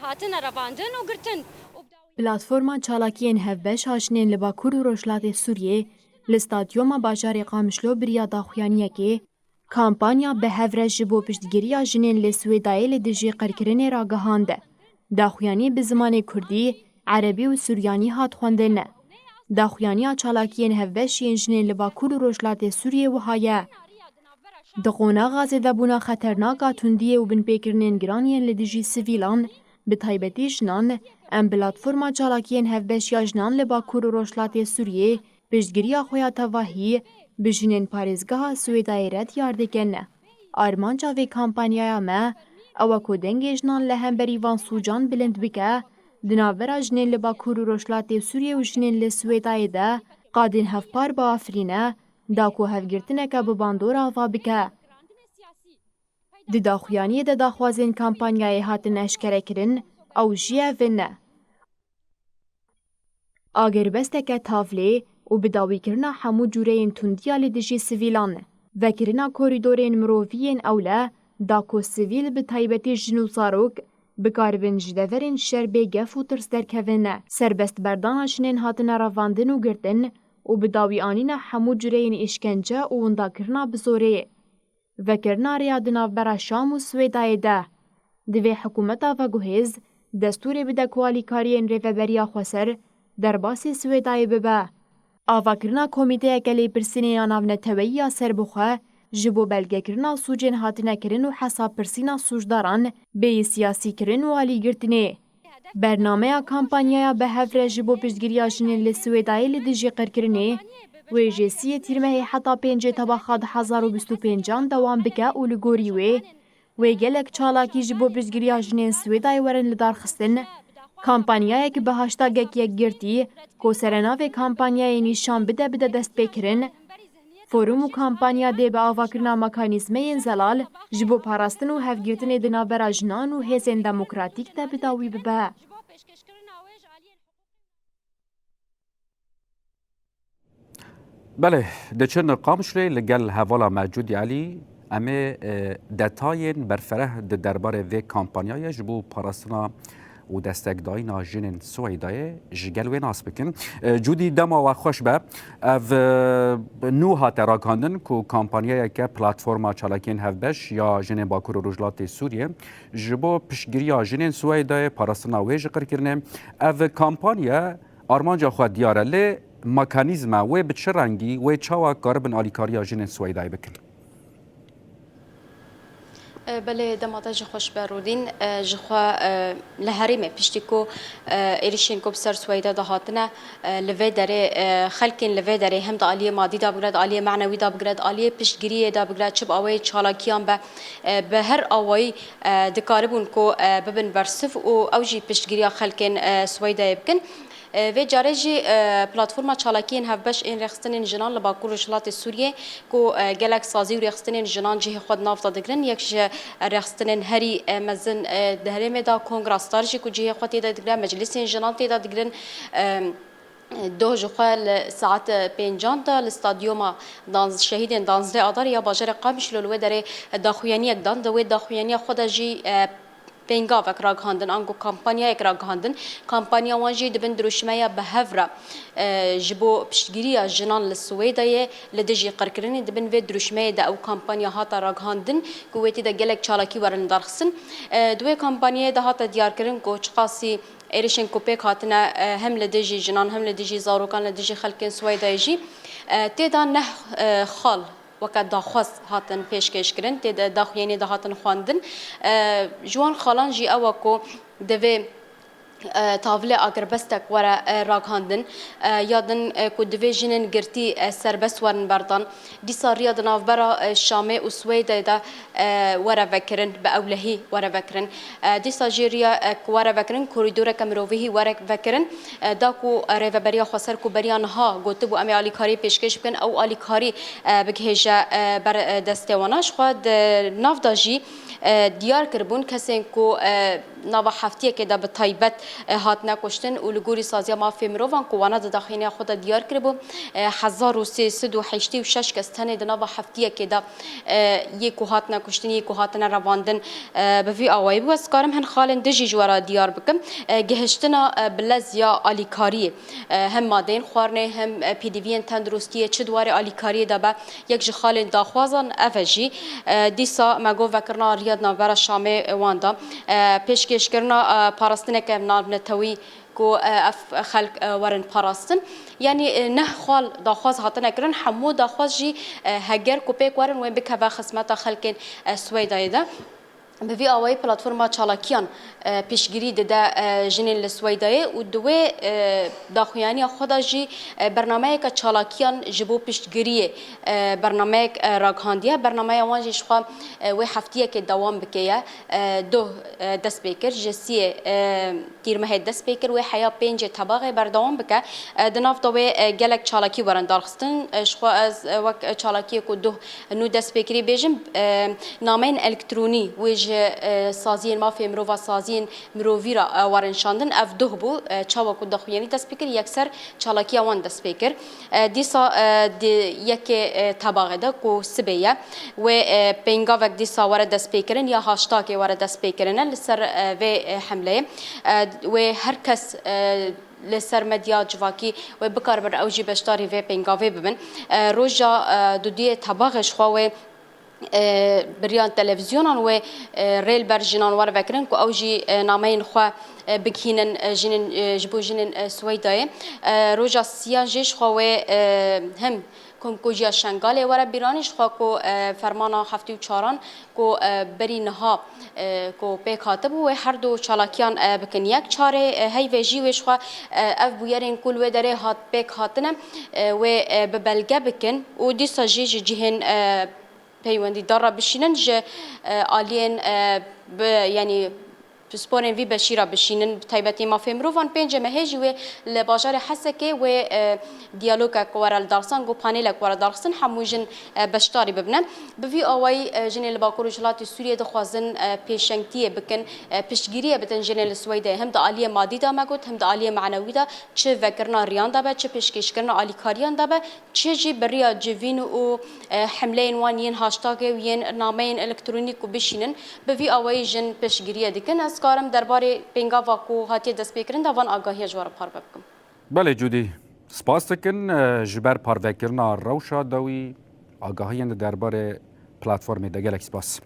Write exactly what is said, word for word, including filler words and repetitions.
Hatine revandin û girtin. Platforma Çalakiyên Hevbeş a Jinên li Bakur û Rojhilatê Sûriyê li Stadyoma Bajarê Qamişlo biriya daxuyaniyekê, kampanya Bi Hev Re ji bo piştgiriya jinên li Swêdayê li dijî qirkirinê ragihand. Daxuyanî bi zimanê Kurdî, Erebî û Suryanî hat xwendin. Daxuyaniya çalakiyên hevbeş yên jinên li Bakur û Rojhilatê Sûriyê wiha ye. Di qonaxa zêdebûna xeternak a tundiyê û binpêkirinên giran yên li dijî sivîlan, bi taybetî jinan, em platforma çalakiyên hevbeş ya jinan li Bakur û Rojhilatê Sûriyê piştgiriya xwe ya tevahî bi jinên parêzgeha Swêdayê re diyar dikin. Armanca vê kampanyaya me ew e ku dengê jinan li hemberî van sûcan bilind bike, di navbera jinên li Bakur û Rojhilatê Sûriyê û jinên li Swêdayê de qadên hevpar biafirîne, da ku hevgirtineke bi bandor ava bike. Di daxuyaniyê de daxwazên kampanyayê hatin eşkerekirin, ew jî ev in: agirbesteke tavlê û bidawîkirina hemû cûreyên tundiya li dijî sivîlan, vekirina korîdorên mirovî yên ewle, da ku sivîl, bi taybetî jin û zarok, bikaribin ji deverên şer bê gef û tirs derkevin. Serbestberdana jinên hatine revandin û girtin û bi dawî anîna hemû cureyên îşkence û windakirina bi zorê. Vekirina rêya di navbera Şam û Swêdayê de. Divê hikûmeta veguhêz destûrê bide ku alîkariyên Rêveberiya Xweser derbasî Swêdayê bibe. Avakirina komîteyeke lêpirsînê ya navneteweyî ya serbixwe ji bo belgekirina sûcên hatine kirin û hesabpirsîna sûcdaran bêyî siyasîkirin û alîgirtinê. Bernameya kampanyaya Bi Hev Re ji bo piştgiriya jinên li Swêdayê li dijî qirkirinê, wê ji sîyê Tîrmehê heta pêncê Tebaxa du hezar û bîst û pêncan dewam bike û li gorî wê, wê gelek çalakî ji bo piştgiriya jinên Swêdayê werin lidarxistin. Kampanyayek bi hashtagek yekgirtî, ku serenavê kampanyayê nîşan bide, bide destpêkirin. Forum û kampanya dê bi avakirina mekanîzmeyên zelal ji bo parastin û hevgirtinê di navbera jinan û hêzên demokratîk de bi dawî bibe. Belê, diçin Qamişloyê li gel hevala me Cûdî Elî, em ê, e, detayên berfereh di derbarê vê kampanyayê ji bo parastina û destekdayîna jinên Swêdayê ji gel wê nas bikin. E, Cûdî, dema we xweş be. Ev, e, nû hate ragihandin ku kampanyayeke Platforma Çalakiyên Hevbeş ya Jinên Bakur û Rojhilatê Sûriyê ji bo piştgiriya jinên Swêdayê, parastina wê ji qirkirinê. Ev kampanya armanca xwe diyar e, lê mekanîzma wê bi çi rengî, wê çawa karibin alîkariya jinên Swêdayê bikin? E, belê, dema te jî xweş be Rûdîn. E, ji xwe, e, li herêmê piştî ku, e, êrişên ku bi ser Swêdê de hatine, e, li vê derê, e, xelkên li vê derê hem di aliyê madî de bigire, di aliyê menewî de bigire, di aliyê piştgiriyê de bigire, çi bi awayê çalakiyan be, e, bi her awayî, e, dikaribûn ku, e, bibin bersiv û ew jî piştgiriya xelkên, e, Swêdeyê bikin. E, vê carê jî, e, Platforma Çalakiyên Hevbeş ên Rêxistinên Jinan li Bakur Rojhilatê Sûriyê ku, e, gelek sazî û rêxistinên jinan cihê xwe di nav de digirin, yek ji rêxistinên herî, e, mezin, e, di herêmê de Kongra Star jî ku cihê xwe tê de digire, meclîsên jinan tê de digirin. E, Doh ji xwe li saet pêncan de li stadyoma danz-, şehîdên danzdeh Adarê ya bajarê Qamişlo li wê derê daxuyaniyek dan. Di wê daxuyaniya xwe de jî, e, pêngavek ragihandin, ango kampanyayek ragihandin. Kampanya wan jî di bin dirûşmeya Bi Hev Re, e, ji bo piştgiriya jinan li Swêdeyê li dijî qirkirinê, di bin vê dirûşmeyê de ew kampanya hate ragihandin ku wê tê de gelek çalakî werin darxistin. E, di wê kampanyayê de hate diyarkirin ku çiqasî êrişên ku pêk hatine, e, hem li dijî jinan hem li dijî zarokan, li dijî xelkên Swêdeyê jî, e, tê de neh, e, xal weke daxwaz hatin pêşkêşkirin, tê de daxuyaniyê de hatin xwendin. E, ji wan xalan jî ew e ku divê, e, tavlê agirbestek were, e, ragihandin, e, ya din, e, ku divê jinên girtî, e, serbest werin berdan. Dîsa riya di navbera, e, Şamê û Swêdê de, e, were vekirin, bi ewlehî were vekirin. E, dîsa jî riya, e, ku were vekirin, korîdoreke mirovîhî were vekirin, e, da ku, e, Rêveberiya Xweser ku beriya niha gotibû em ê alîkarî pêşkêş bikin, ew alîkarî, e, bigihêje, e, ber, e, destê wan. Ji xwe di nav de jî, e, diyar kiribûn kesên ku, e, Nava heftiyekê de bi taybet, e, hatine kuştin û li gorî saziya mafê mirovan ku wana di daxuyaniya xwe de diyar kiribû, e, hezar û sê sed û heştê û şeş kes tenê di nava heftiyekê de, e, yê ku hatine kuştin, yê ku hatine revandin, e, bi vî awayî bû. Ez karim hin xalên din jî ji we re diyar bikim. E, gihiştina, e, bi lez ya alîkariyê, e, hem madeyên xwarinê hem, e, pêdiviyên tenduristiyê çi di warê alîkariyê de be, yek ji xalên daxwazan ev e jî. E, dîsa me got vekirina riya di navbera Şamê wan de. E, pêşkêşkirina, e, parastineke navnetewî ku, e, ev xelk, e, werin parastin. Yanî, e, neh xal daxwaz hatine kirin, hemû daxwaz jî, e, heger ku pêk werin wê bikeve xizmeta xelkên, e, Swêdayê de. Bi vî awayî platforma çalakiyan, e, piştgirî dide, e, jinên li Swêdayê û di wê, e, daxuyaniya xwe de jî, e, bernameyeke çalakiyan ji bo piştgiriyê, e, bernameyek, e, ragihandiye. Bernameya wan jî ji xwe, e, wê heftiyekê dewam bike ye. E, doh, e, dest pê kir, ji siyê, e, tîrmehê dest pê kir, wê heya pêncê tebaxê berdewam bike. E, di nav de wê, e, gelek çalakî werin darxistin. E, ji xwe ez, e, wek, e, çalakiyê ku doh nû dest pê kirî bêjim, e, nameyên elektronî wê ji, e, saziyên mafê mirova, saziyên mirovî re, e, werin şandin. Ev doh bû, e, çawa ku daxuyanî dest pê kir, yekser çalakiya wan dest pê kir. E, dîsa, e, di yekê, e, tebaxê de ku sibê ye, wê, e, pêngavek dîsa were destpêkirin ya haştakê were destpêkirine li ser, e, vê, e, hemleyê. E, wê her kes, e, li ser medya civakî wê bikaribin ew jî beşdarî vê pêngavê bibin. E, roja, e, dudiyê tebaxê ji xwe wê, e, bi riya televîzyonan wê, e, rê li ber jinan were vekirin ku ew jî, e, nameyên xwe, e, bigihînin, e, jinên, e, ji bo jinên, e, Swêdayê. E, roja siyan jî ji xwe wê, e, him Komkujiya Şengalê were bîranî, ji xwe ku, e, fermana heftê û çaran ku, e, berî niha, e, ku pêk hatibû, wê her du çalakiyan, e, bikin yek. Çarê, e, heyvê jî wê ji xwe, e, ev bûyerên ku li wê derê hat, pêk hatine, e, wê, e, bi belge bikin û dîsa jî ji cihên, e, peywendîdar re bişînin, ji, e, aliyên, e, bi, yanî pisporên vî beşî re bişînin, bi taybetî mafê mirovan. Pêncê mehê jî wê li bajarê Hesekê wê, e, diyalogek were li darxistin, ku panelek were darxistin, hemû jin, e, beşdarî bibine. Bi vî awayî, e, jinên li Bakur Rojhilatê Sûriyê dixwazin, e, pêşengtiyê bikin, e, piştgiriyê bidin jinên li Swêdeyê. Hem di aliyê madî de me got, hem di aliyê manewî de, çi vekirina riyan de be, çi pêşkêşkirina alîkariyan de be, çi jî bi riya civîn û, e, hemleyên wan yên haştagê û yên nameyên elektronîk ku bişînin, bi vî awayî jin piştgiriyê dikin. Ez karim derbarê pêngava ku hatiye destpêkirin de van agahiya ji we re parve bikim. Belê Cûdî, spas dikin, e, ji ber parvekirina rewşa dawî agahiyên di derbarê platformê de. Gelek spas.